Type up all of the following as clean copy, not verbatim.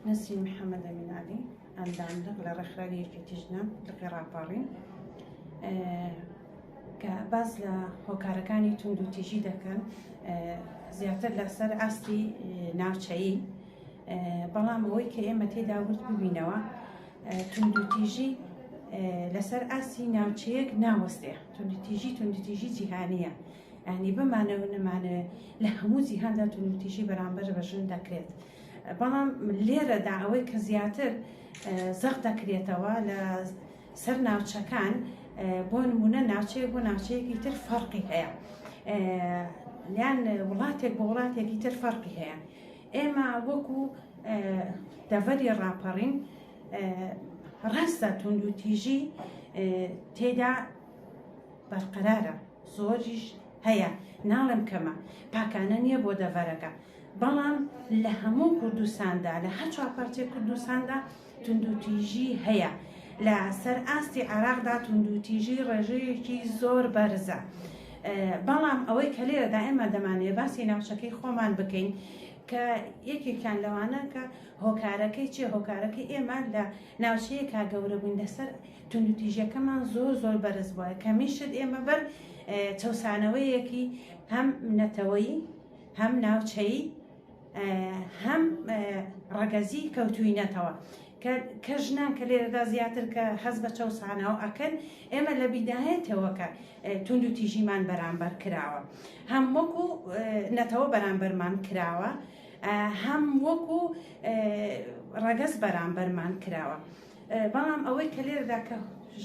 نەسرین محەمەد ئەمین عەلی، ئەندام لق لە ڕێکخراوی یەکێتی ژنان لقی ڕاپەڕین، کە باس لە هۆکارەکانی توندوتیژی دەکەن زیاتر لەسەر ئاستی ناوچەیی، بەڵام ئەوەی کە ئێمە تێدا ورد ببینەوە توندوتیژی لەسەر ئاستی ناوچەیەک ناوەستێ، توندوتیژی توندوتیژی جیهانیە، یانی بمانەوێ نەمانەوێ لە هەموو جیهاندا توندوتیژی بەرامبەر بە ژن دەکرێت. بەڵام لێرەدا ئەوەی کە زیاتر زەق دەکرێتەوە لە سەر ناوچەکان بۆ نمونە ناوچەیەک بۆ ناوچەیەکی تر فەرقی هەیە یان وڵاتێک بۆ وڵاتێکی تر فەرقی هەیە ئێمە وەکو دەڤەری ڕاپەڕین ڕاستە توندوتیژی تێدا بەرقەرارە زۆریش هەیە ناڵێم کەمە پاکانە نییە بۆ دەڤەرەکە بەڵام لە هەموو کوردستاندا لە هەر چوار پارچەی کوردستاندا توندوتیژی هەیە لە سەر ئاستی عێراقدا توندوتیژی ڕێژەیەکی زۆر بەرزە بەڵام ئەوەی کە لێرەدا ئێمە دەمانەوێت باسی ناوچەکەی خۆمان بکەین کە یەکێکیان لەوانە کە هۆکارەکەی چیە هۆکارەکەی ئێمە لە ناوچەیەکا گەورە بووین لەسەر توندوتیژیەکەمان زۆر زۆر بەرز بووە کەمیشت ئێمە بەر چەوسانەوەیەکی هەم نەتەوەیی هەم ناوچەیی هەم ڕەگەزی کەوتوینەتەوە کە ژنان کە لێرەدا زیاتر کە حەز بە چەوسانەوە ئەکەن ئێمە لە بیدایەتەوە کە توند و تیژیمان بەرامبەر کراوە هەم وەکو نەتەوە بەرامبەرمان کراوە هەم وەکو ڕەگەز بەرامبەرمان کراوە بەڵام ئەوەی کە لێرەدا کە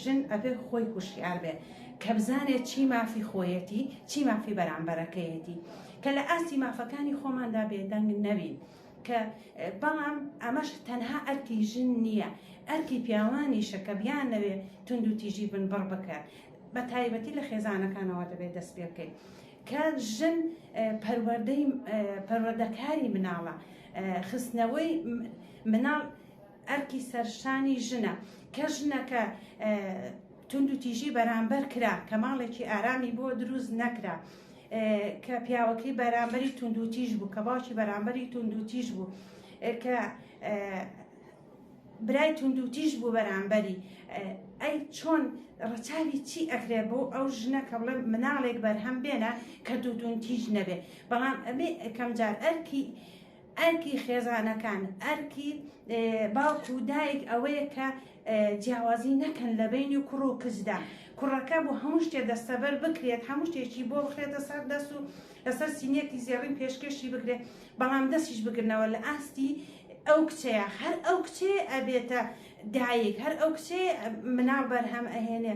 ژن ئەبێ خۆی هوشیار بێ کە بزانێت چی مافی خۆیەتی چی مافی بەرامبەرەکەیەتی کە لە ئاستی مافەکانی خۆماندا بێدەنگ نەبین کە بەڵام ئەمەش تەنها ئەرکی ژن نییە ئەرکی پیاوانیشە کە بیانەوێ توندوتیژی بنبڕ بکەن بە تایبەتی لە خێزانەکانەوە دەبێت دەست پێ بکەین کە ژن پەروەردەی پەروەردەکاری مناڵە خستنەوەی مناڵ ئەرکی سەرشانی ژنە کە ژنەکە توندوتیژی بەرامبەر کرا، کە ماڵێکی ئارامی بۆ دروست نەکرا، کە پیاوەکەی بەرامبەری توندوتیژ بوو، کە باوکی بەرامبەری توندوتیژ بوو، کە برای توندوتیژ بوو بەرامبەری، ئەی چۆن ڕەچاوی چی ئەکرێ بۆ ئەو ژنە کە بڵێ مناڵێک بەرهەم بێنە کە توندوتیژ نەبێ؟ بەڵام ئەبێ کەمجار ئەرکی ئەرکی خێزانەکان، ئەرکی باوک و دایک ئەوەیە کە جیاوازی نەکەن لە بەینی کوڕ و کچدا، کوڕەکە بۆ هەموو شتێ دەستەبەر بکرێت، هەموو شتێکی بۆ بخرێتە سەر دەست و لەسەر سینیەکی زێڕین پێشکەشی بکرێت، بەڵام دەستیش بگرنەوە لە ئاستی ئەو کچەیە، هەر ئەو کچەیە ئەبێتە دایک، هەر ئەو کچەیە مناڵ بەرهەم ئەهێنێ،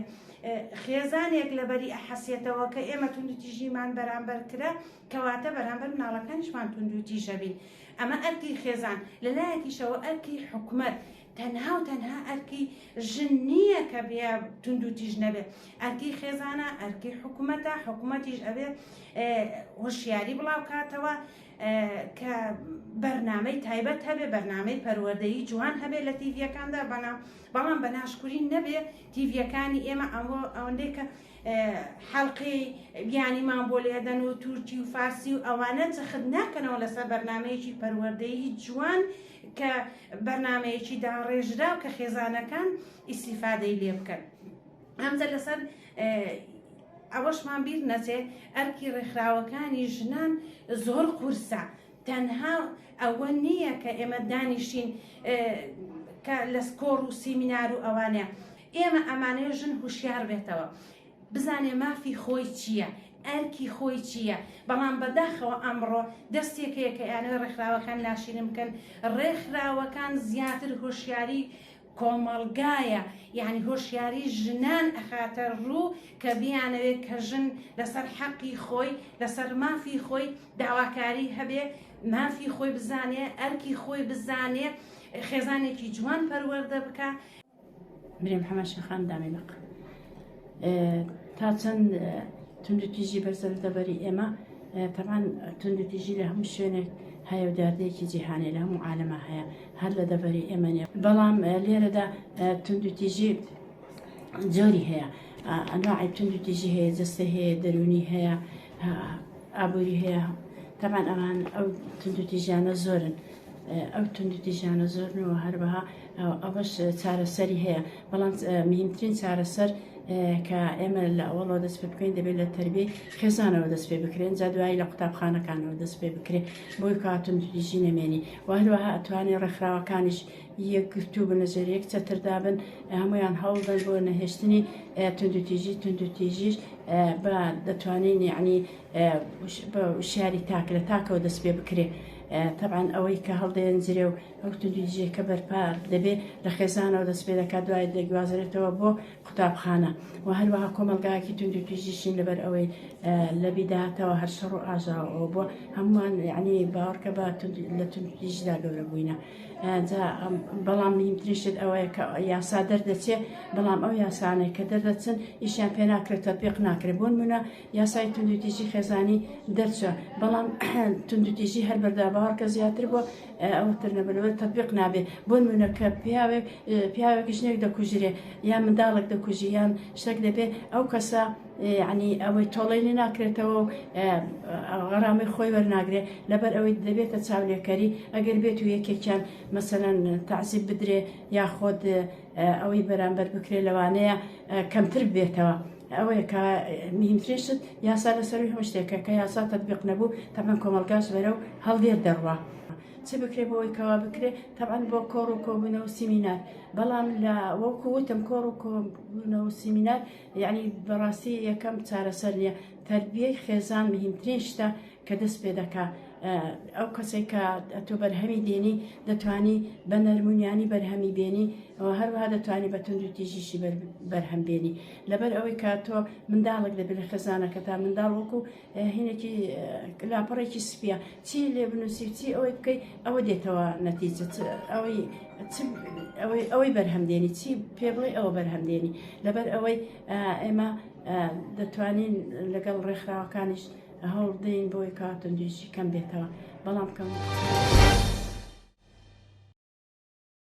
خێزانێک لەبەری ئەحەسێتەوە کە ئێمە توندوتیژیمان بەرامبەر کرا، کەواتە بەرامبەر مناڵەکانیشمان توندوتیژەبین ئەمە ئەرکی خێزان لەلایەکیشەوە ئەرکی حکومەت تەنها و تەنها ئەرکی ژن نییە کە بێ توندوتیژ نەبێ ئەرکی خێزانە ئەرکی حکومەتە حکومەتیش ئەبێ هۆشیاری بڵاوکاتەوە کە بەرنامەی تایبەت هەبێ بەرنامەی پەروەردەیی جوان هەبێ لە تیڤیەکاندا بەڵام بەڵام بە ناشکوری نەبێ تیڤیەکانی ئێمە ئەوە ئەوەندەی کە حەڵقەی بیانیمان بۆ لێدەن و تورکی و فارسی و ئەوانە جەخت ناکەنەوە لەسەر بەرنامەیەکی پەروەردەیی جوان کە بەرنامەیەکی داڕێژراو کە خێزانەکان ئیسیفادەی لێ بکەن. ئەمجا لەسەر ئەوەشمان بیر نەچێ ئەرکی ڕێکخراوەکانی ژنان زۆر قورسە تەنها ئەوە نییە کە ئێمە دانیشین کە لە کۆڕ و سیمینار و ئەوانە ئێمە ئەمانەوێ ژن هوشیار بێتەوە بزانێ مافی خۆی چییە ئەرکی خۆی چییە بەڵام بەداخەوە ئەمڕۆ دەستێک هەیە کە ئەیانەوێ ڕێکخراوەکان ناشیرین بکەن ڕێکخراوەکان زیاتر هۆشیاری کۆمەڵگایە یعنی هۆشیاری ژنان ئەخاتە ڕوو کە بیانەوێت کە ژن لەسەر حەقی خۆی لەسەر مافی خۆی داواکاری هەبێ مافی خۆی بزانێ ئەرکی خۆی بزانێ خێزانێکی جوان پەروەردە بکە. مریم حەمە شێخان دامی لق تا چەند توندوتیژی بەرزە لە دەڤەری ئێمە تەبعەن توندوتیژی لە هەموو شوێنێک هەیە و دیاردەیەکی جیهانیە لە هەموو عالەما هەیە هەر لە دەڤەری ئێمە نیە بەڵام لێرەدا توندوتیژی جۆری هەیە ئەنواعی توندوتیژی هەیە جەستە هەیە دەرونی هەیە ئابووری هەیە تەبعەن ئەوان ئەو توندوتیژیانە زۆرن. ئەو توندوتیژانە زۆرن و هەروەها ئەوەش چارەسەری هەیە، بەڵام مهمترین چارەسەر کە ئێمە لە ئەوەڵەوە دەست پێ بکەین دەبێت لە تربیەی خێزانەوە دەست پێ بکرێن، جا دوایی لە قوتابخانەکانەوە دەست پێ بکرێ بۆی کە توندوتیژی نەمێنی. و هەروەها ئەتوانێ ڕێکخراوەکانیش یەکگرتوو بن، لەژێر یەک چەتردا بن، هەمویان هەوڵدەن بۆ نەهێشتنی توندوتیژی. توندوتیژیش بە دەتوانین یعنی بە وشیاری تاک لە تاکەوە دەست پێ بکرێ. تەبعەن ئەوەی کە هەڵدەیەنجرێ و ئەو توندوتیژیە کە بەرپا دەبێ لە خێزانەوە دەست پێ دەکات، دوای دەگوازرێتەوە بۆ قوتابخانە. و هەروەها کۆمەڵگایەکی توندوتیژیشین لەبەر ئەوەی لە بیداتەوە هەر شەڕ و ئاژاوە بووە، هەمووان یعنی باوەڕکە بە لە توندوتیژیدا گەورە بووینە. جا بەڵام مهمترین شت ئەوەیە کە یاسا دەردەچێ، بەڵام ئەو یاسانەی کە دەردەچن ئیشیان پێ ناکرێت، تەطبیق ناکرێت. بۆ نمونە یاسای توندوتیژی خێزانی دەرچوە، بەڵام توندوتیژی هەر بەردا باوەڕکە زیاتر بووە، ئەوتر نەبەرەوە تەطبیق نابێ. بۆ نمونە کە پیاوێک ژنێک دەکوژرێ یان منداڵێک دەکوژی یان شتێک دەبێ، ئەو کەسە یعنی ئەوەی تۆڵەی لێ ناکرێتەوە و غەرامەی خۆی وەرناگرێ، لەبەر ئەوەی دەبێتە چاولێکەری. ئەگەر بێت و یەکێکیان مەسەلەن تەعزیب بدرێ یاخود ئەوەی بەرامبەر بکرێ لەوانەیە کەمتر بێتەوە. ئەوەیە کە مهمترین شت یاسا لەسەروی هەموو شتێکە، کە یاسا تەطبیق نەبوو تەبعەن کۆمەڵگاش بەرەو هەڵدێر دەڕوا. چ بکرێ بۆ ئەوەی کەوا بکرێ؟ تەبعەن بۆ کۆڕ و کۆبوونەوە و سیمینار، بەڵام لە وەکو وتم کۆڕ و کۆبوونەوە و سیمینار یعنی بەڕاستی یەکەم چارەسەر نییە. تەربیەی خێزان مهمترین شتە کە دەست پێ دەکا. ئەو کەسێک کە تۆ بەرهەمی دێنی دەتوانی بە نەرمونیانی بەرهەمی بێنی و هەروەها دەتوانی بە توندوتیژیشی بەرهەم بێنی. لەبەر ئەوەی کە تۆ منداڵێک دەبێت لە خێزانەکەتا، منداڵ وەکو هینێکی لاپەڕێکی سپیە، چی لێ بنووسی و چی ئەوەی بکەی ئەوە دێتەوە نەتیجە، ئەوەی ئەوەی بەرهەم دێنی، چی پێ بڵێ ئەوە بەرهەم دێنی. لەبەر ئەوەی ئێمە دەتوانین لەگەڵ ڕێکخراوەکانیش هەوڵ بدەین بۆی کە توندوتیژی کەم بێتەوە، بەڵام کەم.